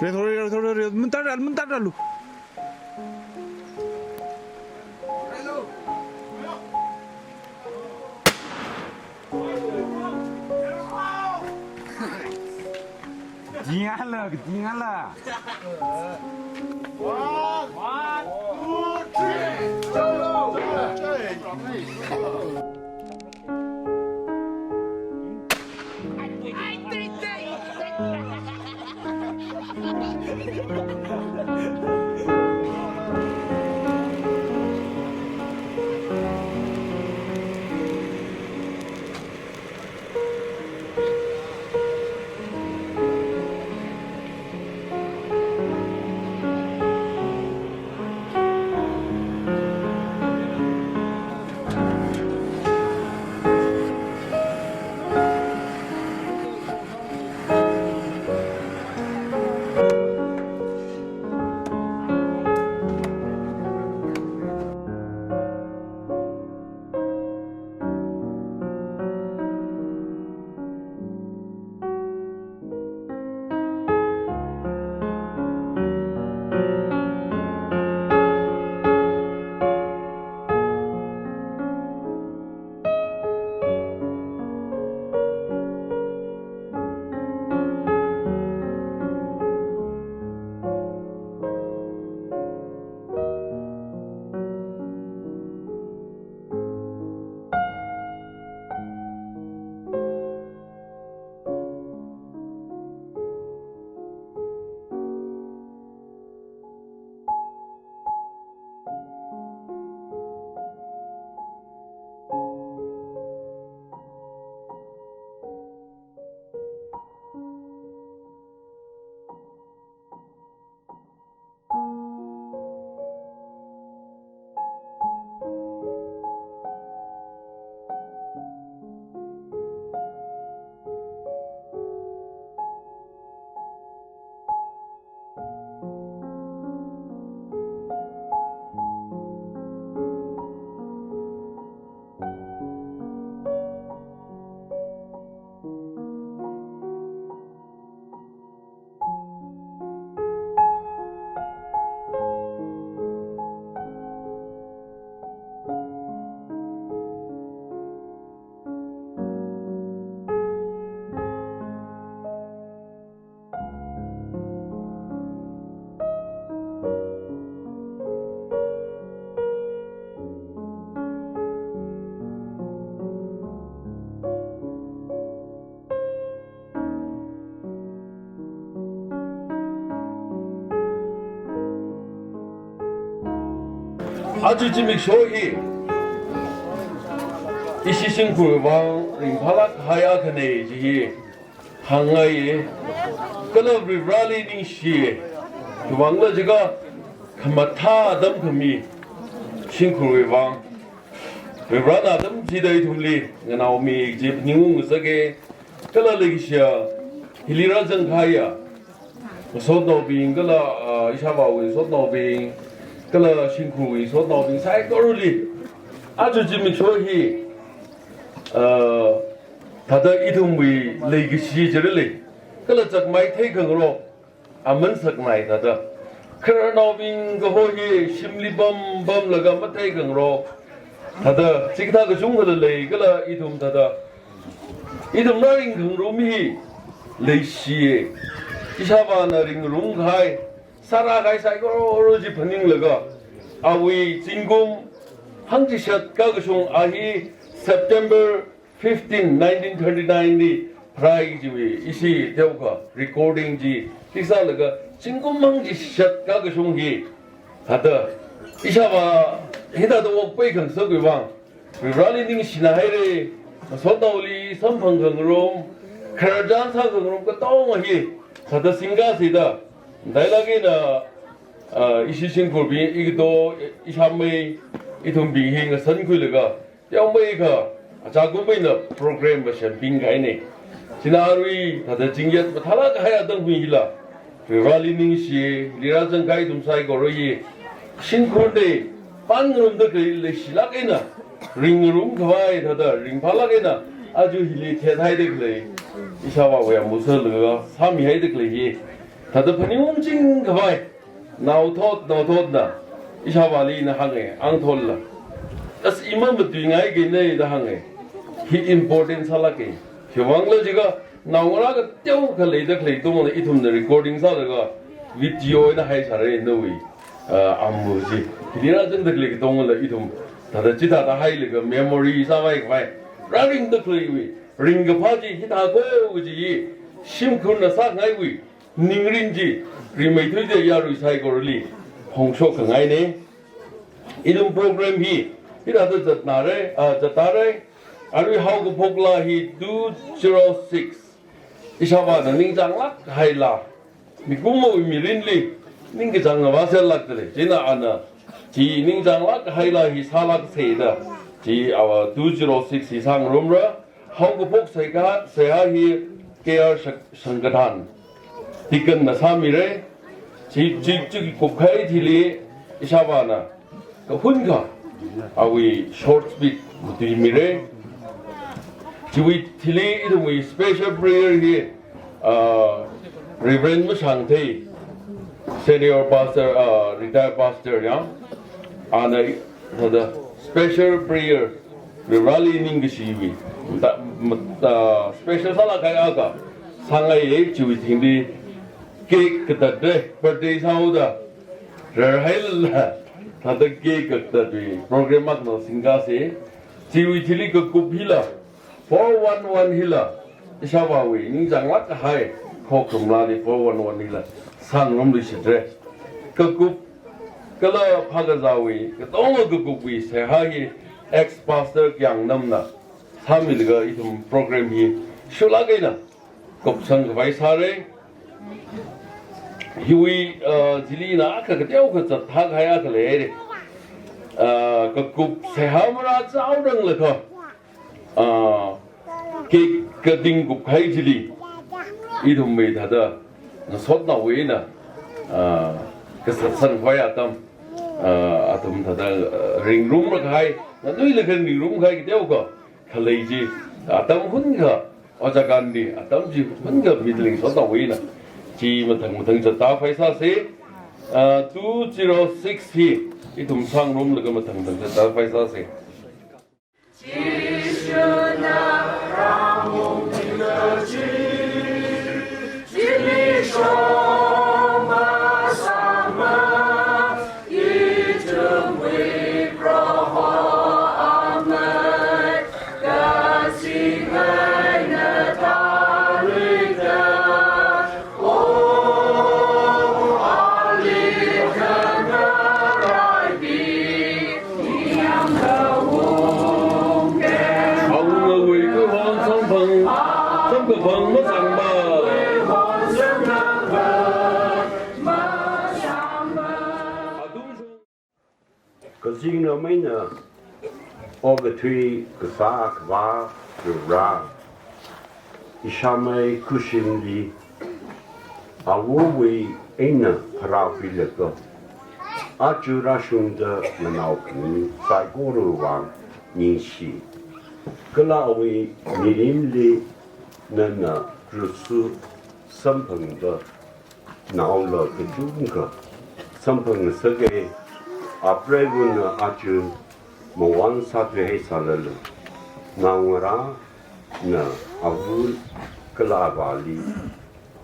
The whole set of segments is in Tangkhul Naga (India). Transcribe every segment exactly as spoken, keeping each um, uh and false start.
Re, thori, re, thori, re, muntar, muntar, lu. Dingala, dingala. One, two, three, go! Aja zimiksho hi ishi shimkhurwui vang ringphālāk kahai akhana chi hi hāngngaiya. Kala Varivarāli ningshiya. Khiwuivangkhala jiakha khamathā atam khami shimkhurwui vang Varivarāna atam chida ithumli nganaomi kaji phaningungzaka. Kala leikashiya hili rāzangkahaiya ngasotnaobing kala, ah, ishāvāwui ngasotnaobing kala shimkhurwui ngasotnaobing saikorali aja zimiksho hi, ah, thāda ithumwui leikashi chili kala chakmai theikhangarok aman saknai thāda. Khararnaobing kaho hi shimli pam pamlaga matheikhangarok thāda chikathā kachungkhala lei kala ithum thāda ithumna ringkhangarum hi leishiya. Ishāvāna ringngarumkahai, sārākahai saikora chi phaninglaga, awui zingkum hangchishat kakashung a hi September fifteen, nineteen thirty-nine li pharai chiwui ishi teokha recording chi khisālaga zingkum hangchishat kakashung hi thāda ishāvā hithāda okpai khangasakwui vang Varivarāli ningshina haira. Ngasotnaoli samphang khangarum, khararchan sākhangarum katonga hi thāda singkasida, dailāk eina, ah, ishi shimkhurbing, ikato, ishāmei, ithumbing hi ngasankhuilaga teomeikha achākum eina program mashanpingkahaina. China arui thāda zingyat mathālāk kahai atam hi hila Varivarāli ningshi, hili rāzangkahai ithum saikora hi shimkhurna pānngarumda khalei leishilāk eina ringngarumkhavai thāda ringphālāk eina aja hili thethaida khalei Ishāvāwui amu sālaga sāmihaida khalei hi, thāda phaningungching khavai, naothot, naothotna, ishāvāli ina hānga, Angtholla. As ima matuingai kahaina da hānga. Hi important sālāka. Khiwuivangkhala jiakha, naongarā kateokha leida khalei tongla ithumna recording sālaga, video eina haisāra nawui, ah, amu chi. Hili rāzangda khalei katongla ithum, thāda chithāda hailaga memory sāvai khavai, rāringda khaleiwui ringkaphā chi hithākho kaji hi, shimkhurna sāngaiwui ningrin chi, rimeithuida yarui saikorali phongshok khangaina. Ithum program hi, hithāda zatnara, ah, zattāra, arui haokaphokla hi two zero six. Ishāvāna ningchānglāk haila, mikumowui mirinli ningkachāng ngavāserlākdalei. Chieina ana, chi ningchānglāk haila hi sālāksa da, chi ava two zero six hi sāngarumra, haokaphok seihā, seihā hi K R Shak-, Shankathan, Deaconna sāmira, chi, chi, chi kupkahai thili ishāvāna kahunga, awui short speech matuimira. Chiwui thili ithumwui special prayer hi, ah, Reverend Mashangthei, senior pastor, ah, retired pastor ya, ana thāda special prayer, Vareli ningkashiwui, ta, ma, ta, special sālākkahai akha sāngaiya. Chiwui thingli cake katatda, birthday sāhaoda, rarhailala, thāda cake katatwui program akha singkasa. Chiwui thili kakup hila, four one one hila, ishāvāwui ningchānglāk kahai, khokharum lali four one one hila sāngarumluishitra. Kakup kala phākazāwui katonga kakupwui seihā hi ex-pastor Kyangnamna sāmilaga ithum program hi shuilāk eina kupsang khavai sāra. Hiwui, ah, chili ina akha kateokha zatthākahai akha leira. Ah, kakup seihā marāchaoranglakha, ah, cake cutting kupkahai chili, ithumwui thāda ngasotnaowui eina, ah, kasatsang khavai atam, ah, athum thāda, ah, ringrumra kahai, nganuilakha ringrumkahai kateokha khalei chi, atam hunakha, Ojā Gandhi, atam chi hunakha miling sotnaowui eina, chi mathang mathang zattākhavai sāsa. Ah, two zero six hi ithum sāngarumlaga mathang mathang zattākhavai sāsa. Awungawui kuihon samphang, samkaphang mazangva. Kazingramwui eina okathui kasā Akhava Varivara, ishāmei Khushimli awowui eina pharākhuilaga, aja rāshungda nganao khanganing saikora vang ningshi. Kala awui mirinli nana rusu samphangda naola kachungkha samphangngasaka. Apreivana aja mawan sāthuihaisālala, naongarāna ava kala avāli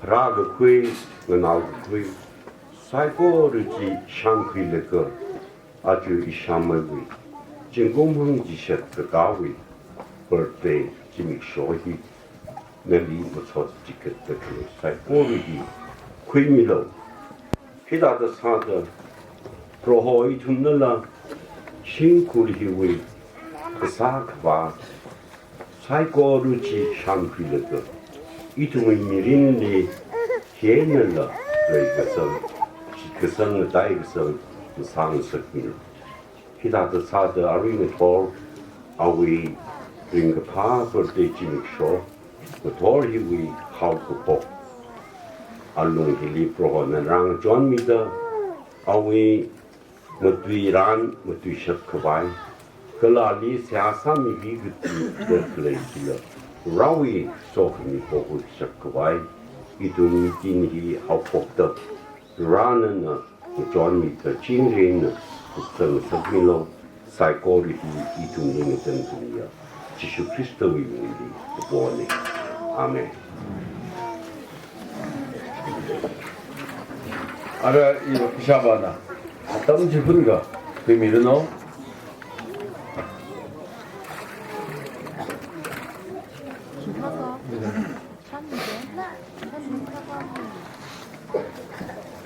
pharākakhui, nganaokakhui saikora chi shānkhuilaga, aja ishāmeiwui zingkum hangchishat katāwui birthday zimiksho hi nali machot chikatda khalei saikora hi khuimilu. Hithāda sāda Proho ithumnala shimkhur hiwui kasā khavā saikora chi shānkhuilaga, ithumwui mirinli hi einala reikasang, shitkasang, mataikasang masāngasakmilu. Hithāda sāda arui ngathor awui ringkaphā birthday zimiksho, ngathor hiwui haokaphok alung hili Prohona rāngachonmida, awui matuiran matuishap khavai, kala ali seihā sāmipi kati da khalei chila, Varewui sokhami pokhut shap khavai, ithum meeting hi haophokta, Varena na ngachonmida chingri eina kupsangngasakmilu, saikora hi ithumli ngachang khuiya, Jishu Khristawui mingli kapona. Amen. Ara i ishāvāna atam chihunga khuimiranu.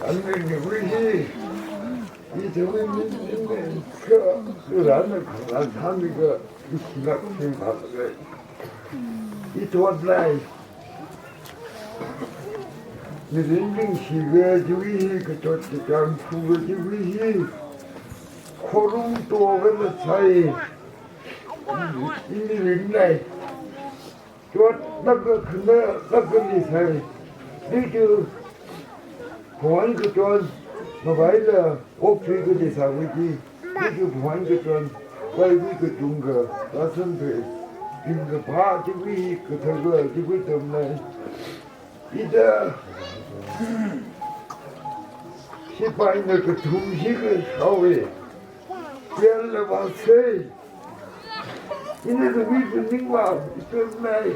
Anni niwui hi, i tawui min, min, min, ka, ka rāna khalatha mi ka, i shilak shim khalak. I thot lei. Mirin ningshiga chiwui hi, kathot kachāng phuga chiwui hi, khorum toga na sai. I mirin lei. Chotlāka khana lāka ni sai. Di chu, phuan kachon, mavaila, okthui kali sāwui chi. Di chu phuan kachon, vaiwui kachungkha, rāsanphei. Ringkaphā chiwui, kathākha chiwui tamlei. Ida, sipaina kathum hi kashao e. Yāla vāsei. Ina nawui phaningvā, ichon lei.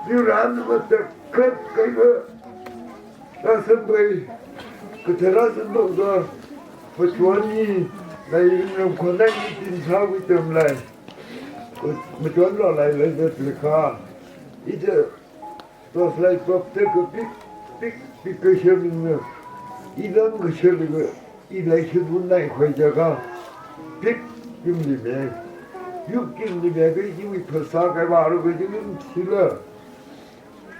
Yuran matakhak kaiva. Rāsanphei. Kathara sanphei ka. Pachon ni, lai ingram khonai ni tin sāwui tamlei. Machon lo lai lai dat lekha. Ida Torchlight pop te kapik, pik, pik kashaminna. Ilang kashaminna. Ilai shibun nai khoi jaga. Pik, kimli me. Yuk kimli me, kai jiwui phasā kai vāra kai jiwui sila.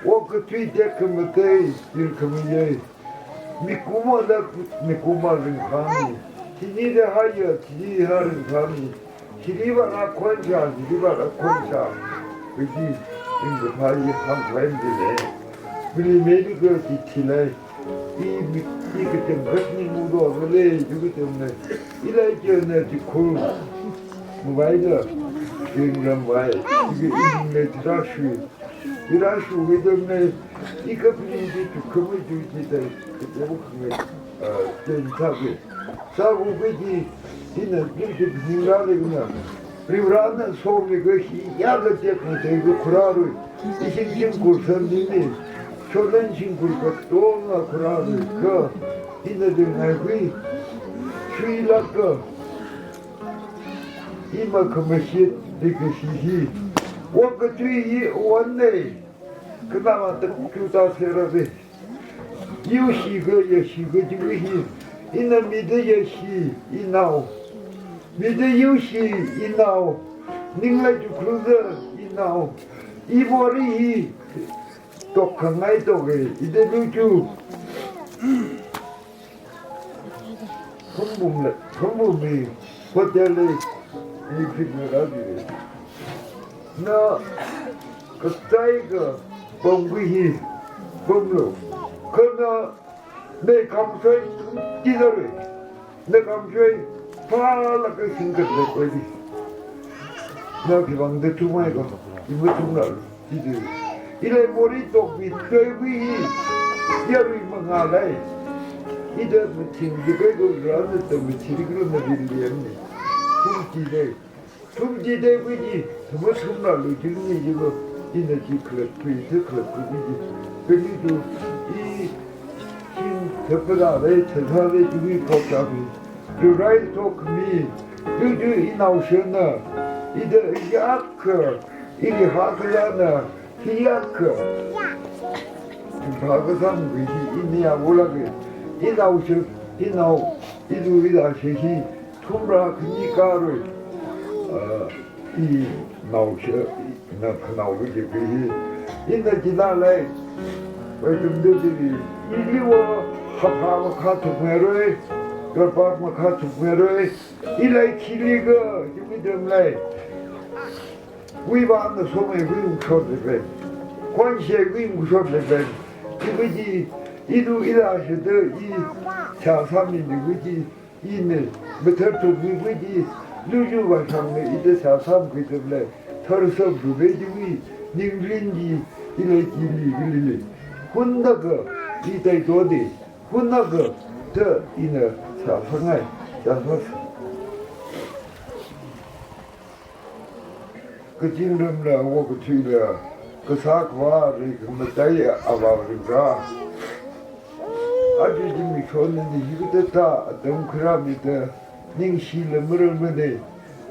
Okathui tek kamatei, jir kamayei. Mikuma da, mikuma ringphāmi. Chini da haya, chini ha ringphāmi. Chini vāra khonsha, chini vāra khonsha. Kaji, ringkaphā hi hāngkhavai mide. Milimili ka chi chilei. I mi, i kachangkhat ni mudo lei, ju kachang lei. Ilai chana chikhur. Mavaila, ringramvai. Chi i ning lei tharāshui. Irāshu kidam nei, i kapli di tukhamei tu chi tai, kateokha ngai, ah, ten sākhui. Sākhui kaji, ina di di phaningrāli kuna. Rivrana somi kashi, ya katek na tai ka khurārui. Ishing shingkur san di ni. Sholan shingkur katonga khurārui. Ka, ina di ngaikhui. Shuilāka. Ima khamashit di kashi hi. Okathui hi one nei. Khanā matakhak chu ta serave. Yushi ka yashi ka jiwui hi. Ina mida yashi inao. Mida yushi inao. Ninglai chukluza inao. I bori hi. Tok khangai tok e. Ida luchu. Khumbum le, khumbum mi, hotel le, mi fitna rādi le. Na, katai ka, pongkhui hi, ponglo. Kana, ne kamsoi, tizare. Ne kamsoi, phalāka singkat le koi di. Na kibang de tumai ko, ima tumla. Ida, ilai mori tokpi, toiwui hi, yarui mangā lei. Ida mathing di kai ko rāna ta mathing di kai ko na rin lian ni. Thum chi dei. Thum chi deiwui chi, thuma thumla lu chi ni chi ko, ina chi khalat pui, chi khalat pui chi. Kani tu, i, Sing thepala lei, thepala lei, chiwui phokchapi. Chiwui rai thokmi. Chiwui inaoshina. Ida iyakha. Ili hakayana. Iyakha. Chimpha kasang wui hi ini awula ke. Inaoshi, inao, ilu ilashi hi. Thumra khani karui. Ah, inaoshi, ina khanaoshi hi. Ina jina lei. Wai tumde dili. Iliva hapha makha thukmerui. Garpa makha thukmerui. Ilai khili ga, jimi dem lei. Wui ba na somei wui ungshot lei ben. Khonshe wui ungshot lei ben. Jimi ji, ilu ilashi de i, cha sami ni wui ji. Ina, mathar thukmi wui ji, luju vāshang ni ida sāsam khuidam lei. tharsamrumei chiwui ningrin chi, ila chili khalili. Hunakha i taito de, hunakha ta ina sāsangai, sāsasa. Kazingramla, okathuila, kasā khavā ri khamataiya Avā Varivara. Aja zimiksho nana hikathā atam khuirāmida ningshila mararmane.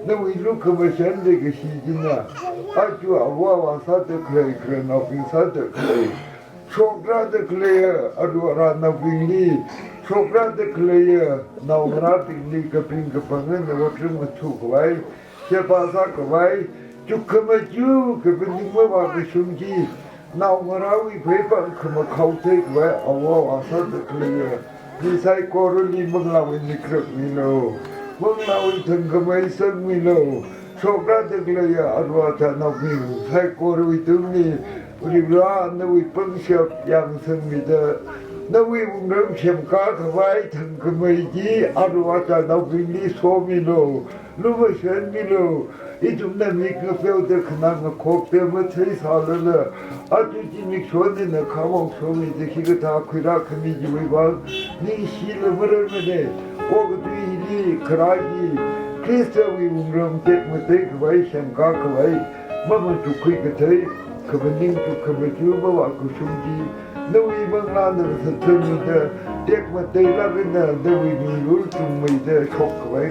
Nawui lukhamashan leikashi china, aja ava avā sāda khalei, khararnaobing sāda khalei, shokrāda khalei aruirui naobingli, shokrāda khalei naongarābingli kaping kapangna otram ngathākhavai, sheba sākhavai, chukkhamaja kaphaning mavākashung chi, naongarāwui pheipāng khamakhao theikhavai ava avā sāda khalei mi saikorali manglāwui mikrak milu, manglāwui thangkhamei sangmilu. Shokrāda khalei aruirui naobing saikorawui tungli, Varivara nawui pangshap yangsangmida, nawui wungram semkakhavai thangkhamei chi aruirui naobingli somilu, lumashanmilu. Ithumna mik ngapeoda khanā ngakhokta matheisālala, aja zimiksho nana khamong somida hikathā khuirākhami chiwui vang ningshila mararmane. Okathui hili kharā hi Khristawui wungram tekmateikhavai, semkakhavai, mamachuk khuikathei, kaphaning chukkhamaju mavākashung chi, nawui manglāna sāthanmida, tekmateilāk eina nawui ninglul chungmeida shokkhavai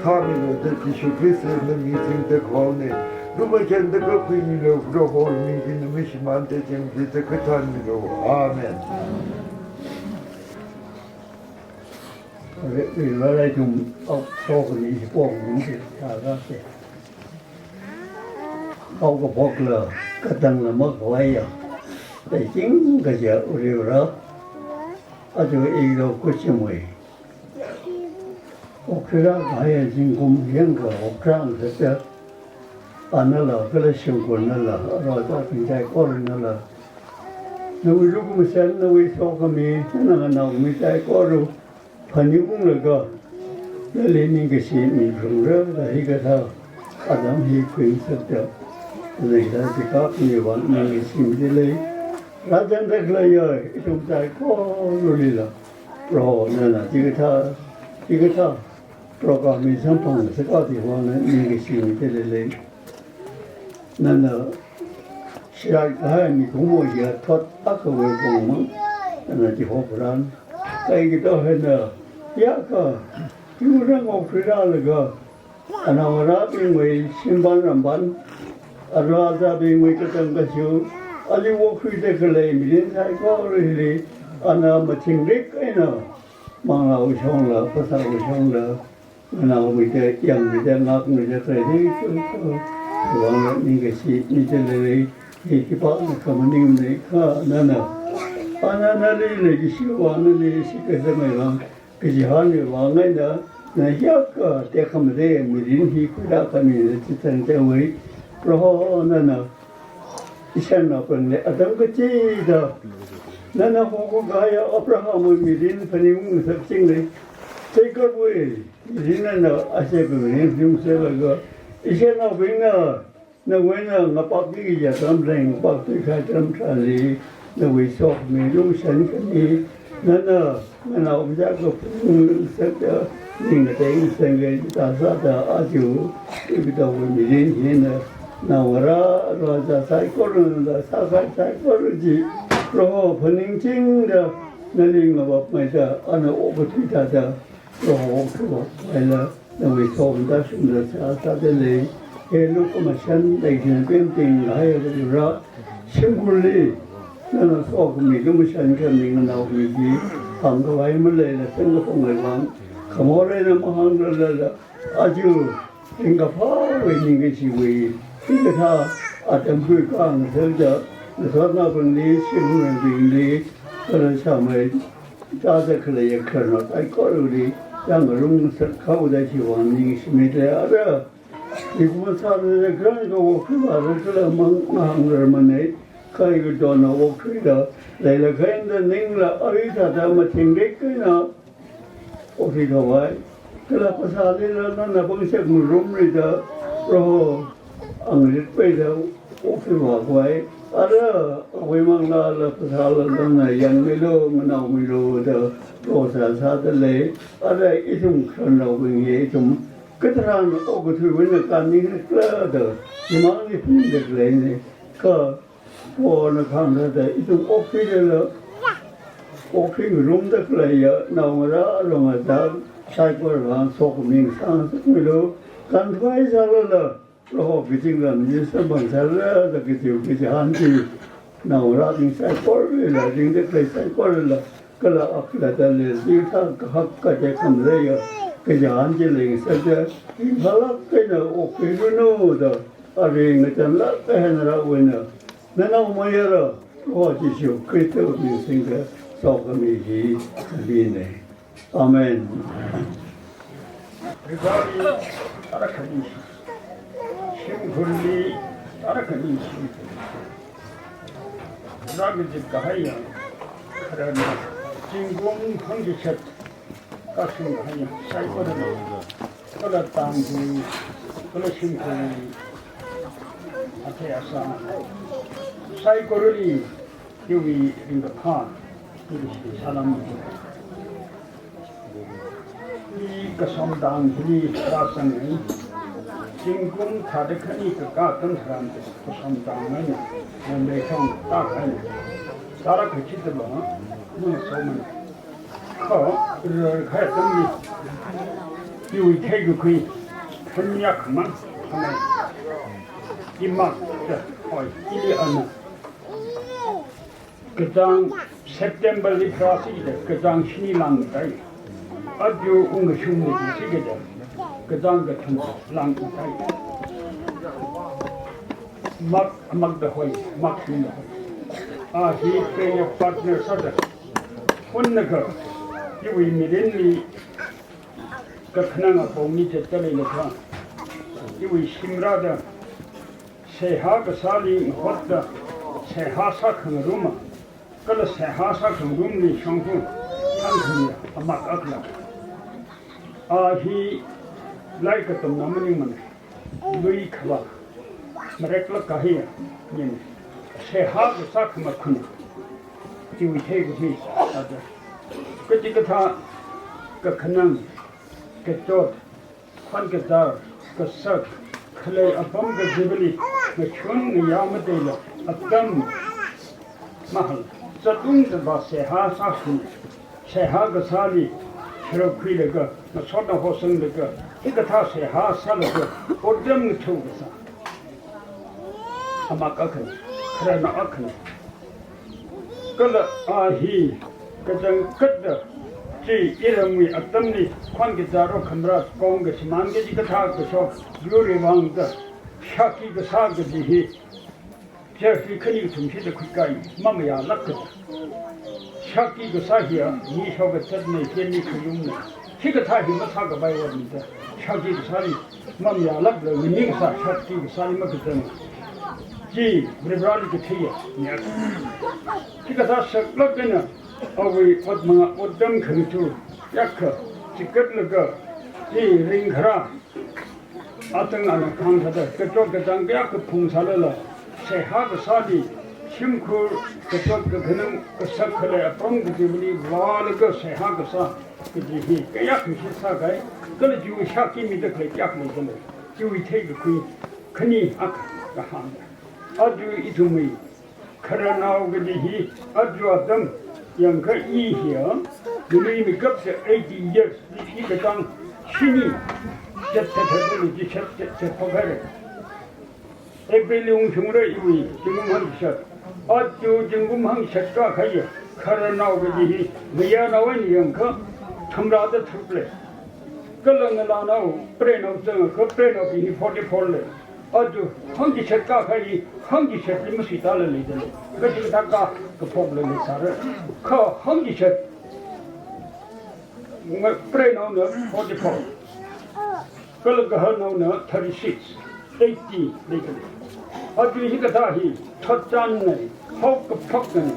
sāmilu da Jishu Khristana ming singda khaone. Lumashanda kaphaimilu, Proho ming chi na mashimānda chengda kathānmilu. Amen. Re-, re-, re-, ithum, au, sokhami hi pong mung chi, ta, ta, te. Haokaphokla, katangla makhavaiya, leiching kaja Varivara, aja ilo kuchimwui okthuirākahaiya zingkum yangkha okthuirāngasakta, anala kala shimkhurnala, aruirui azābing saikoranala, nawui lukhamashan, nawui sokhami, nana nganaomi saikora phaningunglaga, nali ningkashi miphalungra da hikathā atam hi khuingasakta, nana hithā chikapmi vang ningkashi mida lei. Rāzangda khaleiya ithum saikoralila, Proho nana chikathā, chikathā program hi samphangngasakta vang ningkashi mida lei. Nana shiraikahai mikumo hiya thot akhawui pongmang, nana chihoparan. Kaikha eina, yākha, yurang okthuirālaga, anaongarābingwui shimpan rampan, aruirui azābingwui katang kashu, ali okthuida khalei mirin saikorali, ana mathingrik eina, manglāwui shongla, phasāwui shongla, nganaomida, yangmida, ngākmida khalei hi, hi, hi, vangla ningkashi mida lei, hi khipāna khamaningmana kha nana. Ana nali leikashiwui vang, nali shitkasangwui vang, kachihānwui vang eina, na hiyākha tekhamatei mirin hi khuirākhami chithang changwui, Proho nana ishānaobingli atam kachida, nana hokahaiya Abrahamwui mirin phaningungngasakchingli, Jacobwui mirin eina Isaacwui mirin phaningungngasakta, ishānaobingna nawui eina ngapakki kaji atam leng ngapaktuikahai atam tharanli, nawui sokhami, lumashankhami, nana nganaomi sākha phaningungngasakta, ning ngateingasakngai da sāda aja, ithumwui mirin hina, naongarā, aruirui azā saikorana sākahai saikora chi, Proho phaningchingda, nali ngavapmeida, ana okathui thāda, Proho okthuilaga, nawui sokhami tāshungda sāsāda lei, he lukhamashan leikashi pemting ngahaiya Varivara, shimkhurli, nana sokhami lumashankhami nganaomi chi, hāngkhavai maleila sangkaphangwui vang, khamor eina mahāngrarlala, aja, ringkaphāwui ningkashiwui, hikathā atam khuikhangasakta, ngasotnaobingli, shimkhurnaobingli, kala shāmei, chāda khaleiya khararnao saikorali, yangngarumngasak haoda chiwui vang ningshimida, ara, mikumo sāda khararnao okthuilaga kala mang-, mahāngrarmana, kaikha dona okthuida, leilakha eina ningla arui thāda mathingrik eina, okthuikhavai, kala phasālila nana pangshap ngarumrida, Proho, Angarit peida okthuiva khavai, ara awui manglāla phasāla lamna yangmilu, nganaomilu da prosa sāda lei, ara ithum khararnaobing hi ithum katharan okathuiwui eina kānning khala da, imangli phungda leina, kha Prohona khangda da ithum okthuilala, okthuingarumda khaleiya naongarā, naongarā saikorawui vang sokhami ngasāngasakmilu, kānthavai sālala, Proho kazingramli samphang sālala, kajiwui kachihān chi naongarābing saikoralila, ringda khalei saikoralila, kala akhalatta lei, chithā kahak katek khamleiya kachihān chi leingasakda, ringphālāk eina okthuiranu da, arui ngachānlāk kahai naongarāwui eina, nanaomayara Proho Jishu Khristawui ming singda sokhami hi khuiluina. Amen. Vareli tarakhali, shimkhurli tarakhali, Vare kazip kahaiya khararnao, zingkum hangchishat kashung kahaiya saikorali, kala Tangkhul, kala shimkhurli, athei asang saikorali, iwui ringkaphā, iwui salam. I kasomtang hili rāzanga, zingkum thāda khani kakā atam tharan kasomtang eina Mumbai shong tākahai. Tara kachida ba, masoman. Kha, rarkahai atamli, iwui theikakhui, khanyā khamang, khamang. Imak da, oi, ili ana. Kachāng September li pharāsi da, kachāng shini langtai. Aja ungkashung ni si kida, kachāng kathum langtai. Mak, mak da hoi, mak shung da hoi. A hi kaya partner sāda. Hunnakha, iwui mirinli kakhanang apong ni chatda leilakha, iwui shimrāda, seihā kasāli mahotda, seihā sākhangaruma, kala seihā sākhangarumli shongfa thangkhamiya amak akhala. A hi lai katamna maningmana, lui khavā, mareklāk kahaiya, yin, seihā kasā khamakhun, iwui theikakhui, ada, kaji kathā, kakhanang, kachot, khon kazar, kasak, khalei apam kazibali, ngachun ngayā mateila, atam mahal, zatung zaba seihā sākhangai, seihā kasāli, sharaokhuilaga, ngasotna hosanglaga, hikathā seihā sālaga, otram ngathā kasā. Amak akhana, khararnao akhana. Kala a hi, kachangkhatta, chi iramwui atamli, khon kazar rokhamra, kong kashimān kaji kathā kashok, yurwui vang da, shākhi kasā kaji hi, church li khani kathum shida khuikai, mamayālāk kaja. Shākhi kasā hiya, mi shokazatna, hiya mi khayumna. Hikathā hi masākapai otna da, shākhi kasāli, mamayālākla, nganing sā, shākhi kasāli makazang. Chi, Varivarāli katheiya, nya. Hikathā saklāk eina, awui ot manga, otram khangachee, yakha, chikatlaga, chi ringkharā, atang ana khang thāda, kachot kachāng kayākha phungsālala, seihā kasāli, shimkhur, kachot kakhanang, kasak khalei apam kazibali vālaga seihā kasā, kaji hi kayākha shitsākahai, kala chiwui shākhi mida khalei kayākha leidalei, chiwui theikakhui khani akha kahāngna. Aja ithumwui khararnao kaji hi aja atam yangkha i hiya, miluimikapta eighty years, i kachāng shini, chat chat chat chat chat chat chat phok haira. April li ungshungra iwui, zingkum hangchishat. Aja zingkum hangchishat kākahaiya khararnao kaji hi, mayarnao eina yangkha, thamrāda tharuk lei. Kala ngalānao, preinao zangakha, preinaobing hi forty-four lei. Aja hangchishat kākahai, hangchishatli masuitāla leidalei. Kaji kathā kā, kaphokla leisāra. Kha hangchishat, nga-, preinaona forty-four. Kala gaharnaona thirty-six, eighty leidalei. Aja hikathā hi, thotchanna, haokaphokna,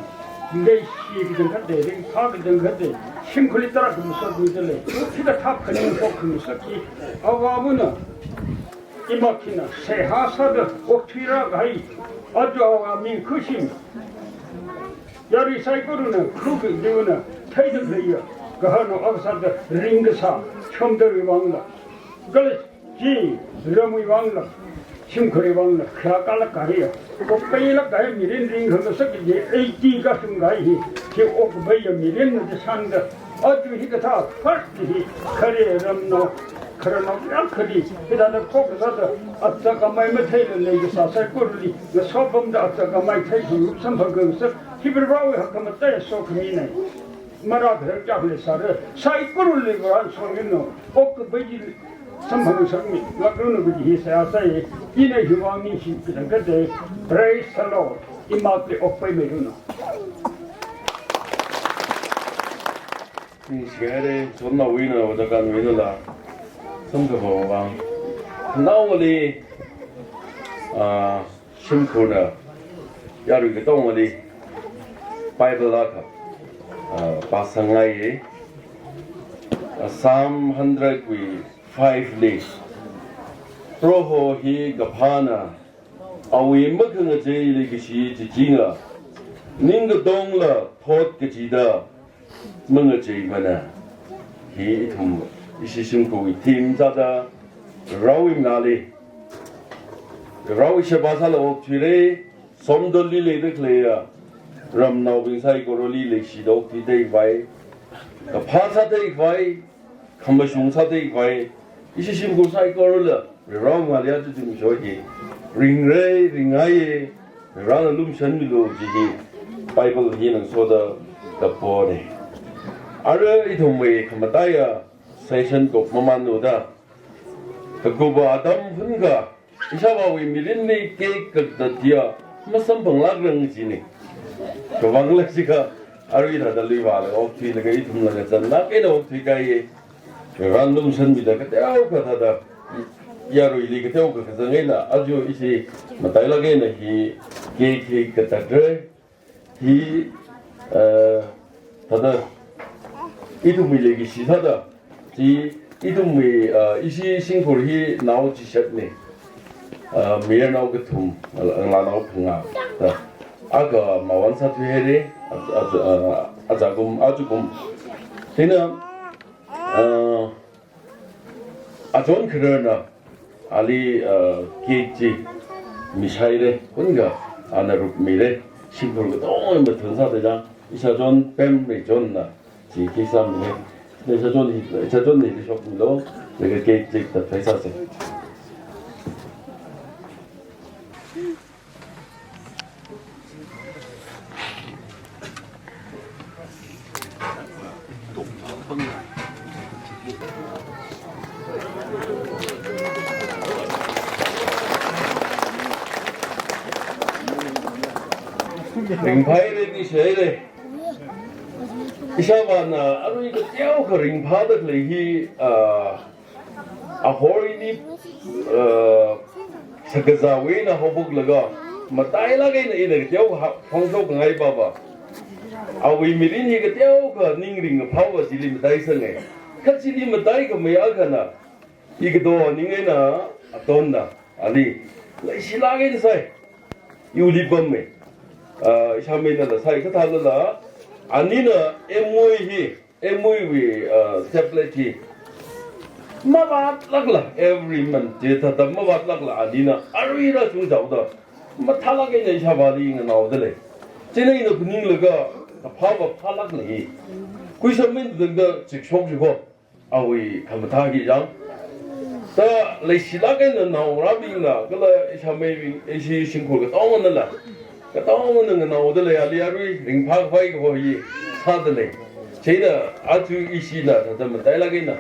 leishi kachangkhatta, ringphā kachangkhatta, shimkhurli tarākha masotmidalei. Hikathā phaningshok khangasak hi, avāvana, Imak hina seihā sāda okthuirākahai, aja awui ming khuishim yarui saikorana, khalu kadiuna theida khaleiya kahānao akha sāda ringkasā chomdawui vangla, kala chi ramwui vangla, shimkhurwui vangla khayākalāk kahaiya, okpailāk kahai mirin ringkhangasak kaji eighty kashung kahai hi, chi okpaiya mirinna da shānda, aja hikathā first hi khare ramnao, khararnao kayākhali hithāda khokkasāda, achākamai matheila leikasā saikorali ngasopamda achākamai theikhangarup samphangkhangasak hi Varivarawui hakkhamataiya sokhaminei. Marākharar kayākha leisāra, saikorali Varena somilu, okkapai chi samphangngasakmilākranu kaji hi seihā sāi. Ina hiwui vang ningshi kachangkhatta. Praise the Lord. Imakli okpaimeiranu. Ningshihaira, Chonnaowuina, Oda Kanwuinala samkaphang vang. Naowali, ah, shimkhurna yarui katongali Bible akha, ah, pāsangngai. Ah, Psalm hundred wui five li, Proho hi kaphāna, awui makhangachei leikashi chichinga, ning katongla thot kachida mangacheimana. Hi ithum ishi shimkhurwui theme sāda, Varivarawui mangāli Varivarawui sheba sāla okthuira, somdalli leida khaleiya ramnaobing saikorali leishida okthuida khavai, kaphā sāda khavai, khamashung sāda khavai, ishi shimkhur saikorala Varivarawui mangāli aja zimiksho hi ringra, ringngaiya, Varivarana lumashanmilu kaji hi Bible hina ngasoda kapona. Ara ithumwui khamataiya session kupmamānlu da, kakupa atam hunkha ishāvāwui mirinli cake katathiya masamphanglākrang kajina. Kavangla jiakha, arui thāda luivāla okthuilaga ithumla ngazanlāk eina okthuikahaiya. Varivarana lumashanmida kateokha thāda yaruili kateokha kazang eina, aja ishi matailāk eina hi cake hi katatra. Hi, eh, thāda ithumwui leikashi thāda, chi ithumwui, eh, ishi shimkhur hi nao chishatna. Eh, mayarnao kathum, ngalānao phangā da, akha mavān sāthuihaira, a, a, a, ajakum, ajakum. Chieina, eh, achon khararna ali, ah, cake chi mishaira, hunkha ana rupmira, shimkhur katongawui mathun sāda chang, ishāchon Pemrei chonna chi cake sāmira. Ishāchon hi, ishāchon hi shokmilu, laga cake chi tathai sāsa. Ringphāhaira, ningshihaira. Ishāvāna arui kateokha ringphāda khalei hi, ah, ahor ini, eh, shakazāwui eina haophoklaga, matailāk eina ina kateokha phongshokngai papa. Awui mirin hi kateokha ningring kaphāva chili mataisanga. Kha chili mataikhamei akhana, ikato ning eina atonna, ali leishilāk eina sai, iwuili pamma. Ah, ishāmeinala sai, kathālala, anina M O E hi, M O E wui, uh, tablet hi mavātlākla, every month, chi thāda mavātlākla, anina arui rāshungchaoda mathālāk eina ishāvāli nganaoda lei. Chieina ina phaninglaga, kaphāva phālākla hi. Khuishammei tangda chikshok chi ko, awui khamathā hi chang. Ta leishilāk eina naongarābingna, kala ishāmeibing, ishi shimkhur katonganala, katongana nganaoda lei, ali arui ringphākhavai kaho hi sāda lei. Chieina aja ishina thāda matailāk eina,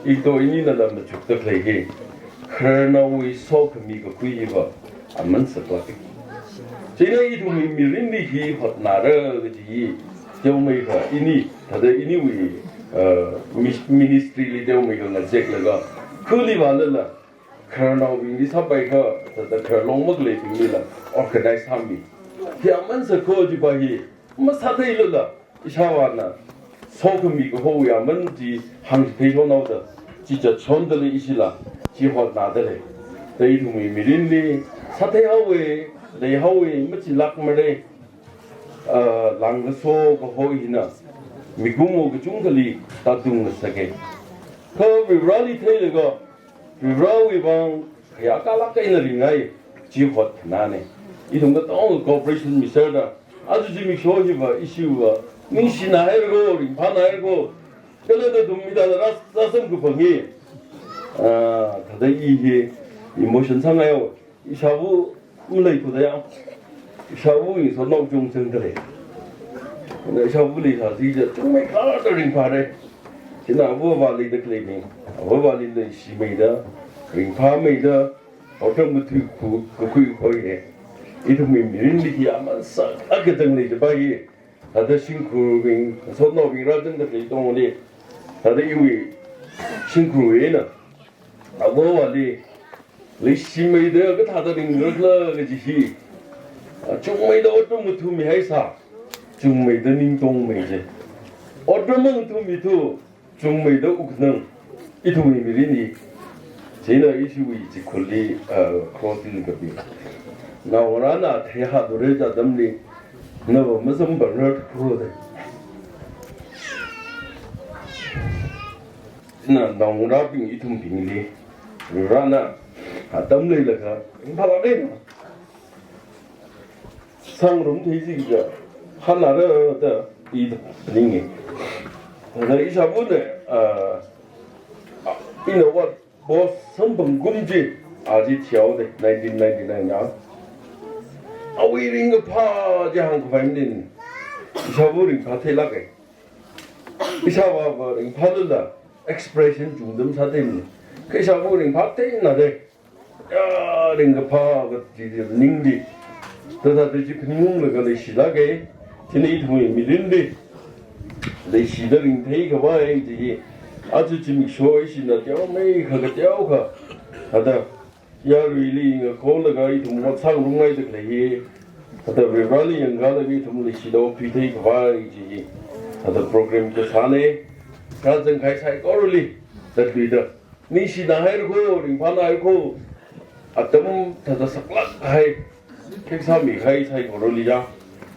ito ininala machukda khalei hi, khararnaowui sokhami kakhui hiva aman saklāka. Chieina ithumwui mirinli hi hotnāra kaji hi teomeikha, ini, thāda iniwui, uh, mis-, ministry li teomeikha ngazeklaga, khuli vālala, khararnaobingli sāpaikha, thāda khararlong makhaleibinglila organize sāmi. Hi aman sakho jipa hi masātheilala, ishāvāna sokhami kahowui aman chi hāngchitheishonhaoda, chi chatshonda lei ishila, chi hotnāda lei. Thada ithumwui mirinli sātheihaowa, leihaowa, machilākmara. Ah, langkaso kaho hina mikumo kachungkhali tātung ngasaka. Kha Varivarāli theilaga, Varivarāwui vang khayākalāk eina ringngai chi hotnana. Ithum katonga cooperation misāda, aja zimiksho hiva, ishiva, ningshinahairako, ringphānahairako, kala nathum mida ras, rasam kuphangi. Ah, thada i hi emotion sāngaiya. Ishāva maleithuda ya. Ishāva ngasotnao chungchang dalei. Na ishāva leisāsi ja chungmeikharda ringphāra. China ava avāli da khaleibing, ava avāli leishimeida, ringphāmeida, otram kathui khu, kakhui khoiya. Ithumwui mirinli hi aman sākazang lei jipa hi. Thada shimkhurbing, ngasotnaobing rāzangda khalei tongli, thada iwui shimkhur eina ava avāli leishimeida kathāda ringrakhala kaji hi. Ah, chungmeida otram ngathumihaisa, chungmeida ning tongmei je. Otram ngathumithu, chungmeida wukkhanang, ithumwui mirin hi. Chieina ishiwui chikhurli, ah, cross li kapi. Naongarāna theihāda leiya atamli, nava masamphangrar khuda. Chieina naongarābing ithumbingli Varivarāna atam leilakha ringphālāk eina sāngarum theisi kaja hāngnara da i ninga. Thada ishāvana, ah, ina ot boss samphang kum chi, aja thihaoda, nineteen ninety-nine na. Awui ringkaphā chi hāngkhavai maningmana. Ishāva ringphā theilāka. Ishāvava ringphālala expression chungda masātheimana. Kha ishāva ringphā theina da. Ya, ringkaphā kaji ningli, thada thada chi phaningunglaga leishilāka. Chieina ithumwui mirinli leishida ringtheikhavai chi hi, aja zimiksho ishina teomeikha kateokha, thada yaruili ngakholaga ithum ot sāngarumngaida khalei hi, thada Varivarāli yangkālaga ithum leishida okthuitheikhavai chi hi, thada program kasāna. Rāzangkahai saikorali, zatluida ningshinahairako, ringphānahairako, atam thada saklākkahai, khek sāmikahai saikorali ya.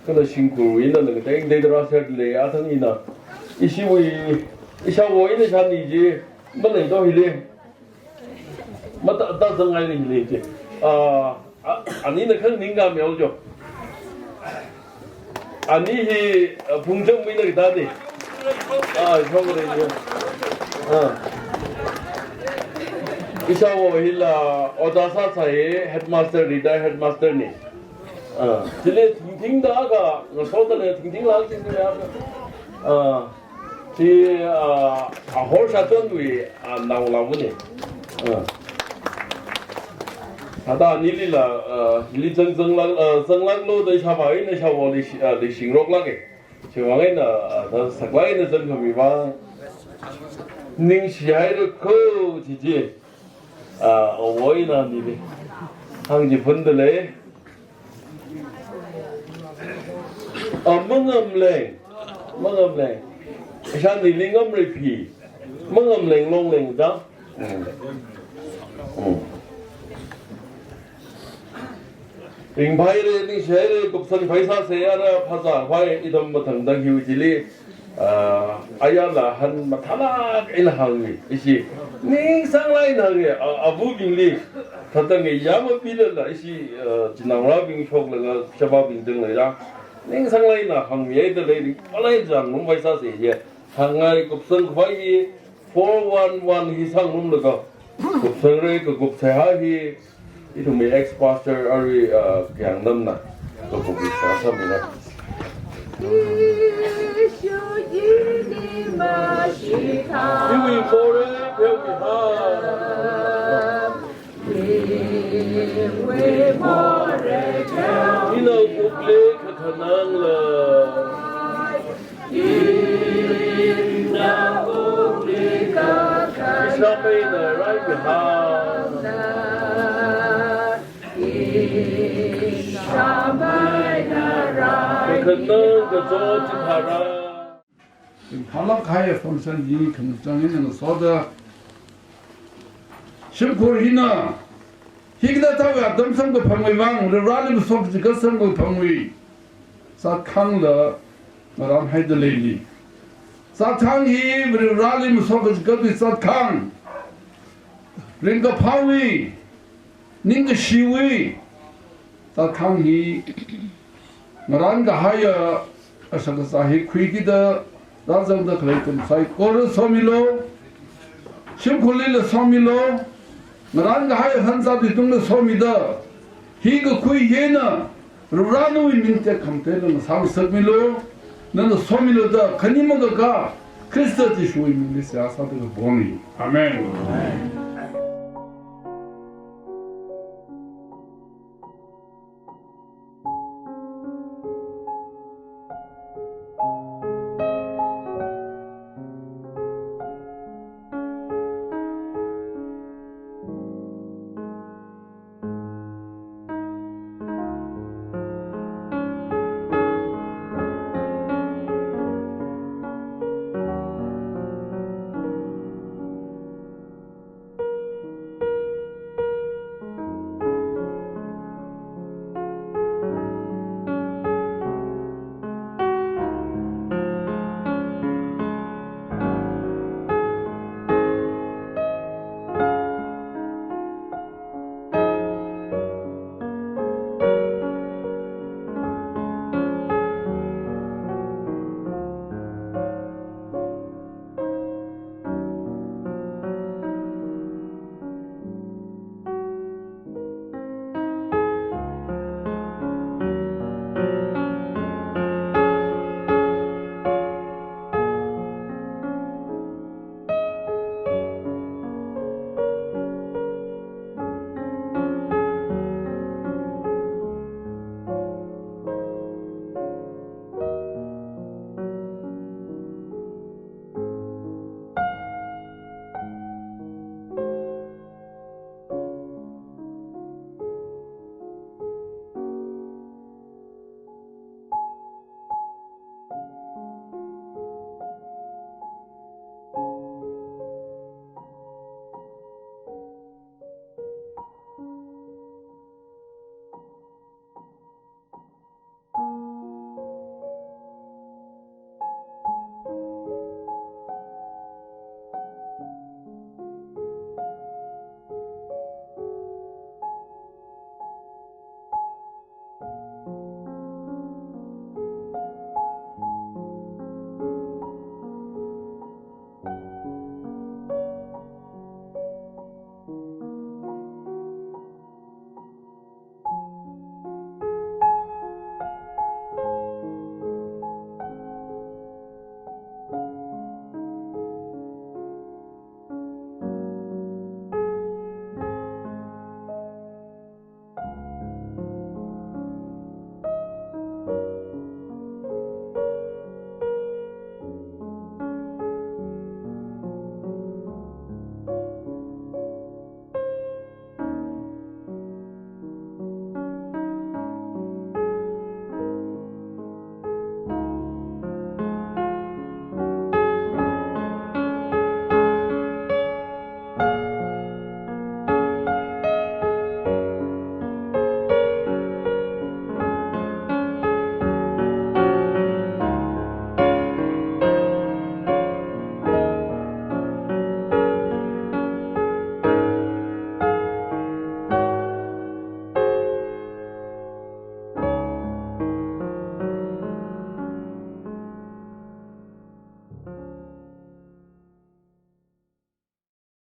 Kala shimkhur eina ngatei ngateida rāserda lei, athang eina ishiwui, ishāva eina shāni chi maleito hili. Mata, ta zangngai ni hili chi. Ah, A, anina khang ningkami haojo. Ani hi, a, Phungchangmeina katā ni. A, shong re ni. A. Ishāva hila ojā sāsai, headmaster, retired headmaster ni. A, chili thingthingda ka, ngasoda lei thingthing lāk chi ni ya. A. Chi, ah, Ahor Shachonwui, ah, naongalāva ni. Ah. Thada anilila, ah, hili zang, zanglāk, ah, zanglāklu da ishāvā eina ishāvali shi-, ah, leishingaroklāka. Chiwui vang eina, ah, thada saklāk eina zangkhami vang ningshihairako chi chi. Ah, ava eina anili hāngchiphunda lei. A, mangamleng. Mangamleng. Ishānili ngamrei phi. Mangamleng longleng da. Mm. Mm. Ringphāhaira, ningshihaira, kupsang phāsāsa ara phāzā phāi ithum mathangda hiwui chili. Ah, ayarla han mathālāk eina hāngi, ishi ningsānglāk eina hāngi, a, avabingli, thada ngayā mapilala, ishi, ah, chinaongarābing shoklaga, shavābing zanglaga, ningsānglāk eina hāngmihaida lei, ringphālāk eina zangrum phāsāsa ye. Hāngngai kupsang khavai hi, four one one hi sāngarumlaga, kupsangra, kakupsei ha hi, ithumwui ex-pastor arui, ah, Kayāngnamna kakupsei sāmina. Iwui more, iwui ha. Ina kukle kakhanangla. Ishāmeina rai mihāna. Kakhanang kachot chipharā. Ringphālāk kahai function hi khamchang eina ngasoda. Shimkhur hina, Hikathāwui atam samkaphangwui vang, Varivarali masot kachigat samkaphangwui zatkhangla ngarānhaida leili. Zatkhang hi Varivarali masot kachigatwui zatkhang, ringkaphāwui, ningkashiwui zatkhang hi ngarānkahaiya ashakazā hi khuikida rāzangda khalei ithum saikora somilu, shimkhurlila somilu, ngarānkahaiya hanzatwui tungli somida, hi kakhui hina Varivarāwui ming tekhamatei ngasāngasakmilu, nana somilu da khani makakā Khrista Jishuwui mingli seihā sāda kaponi. Amen.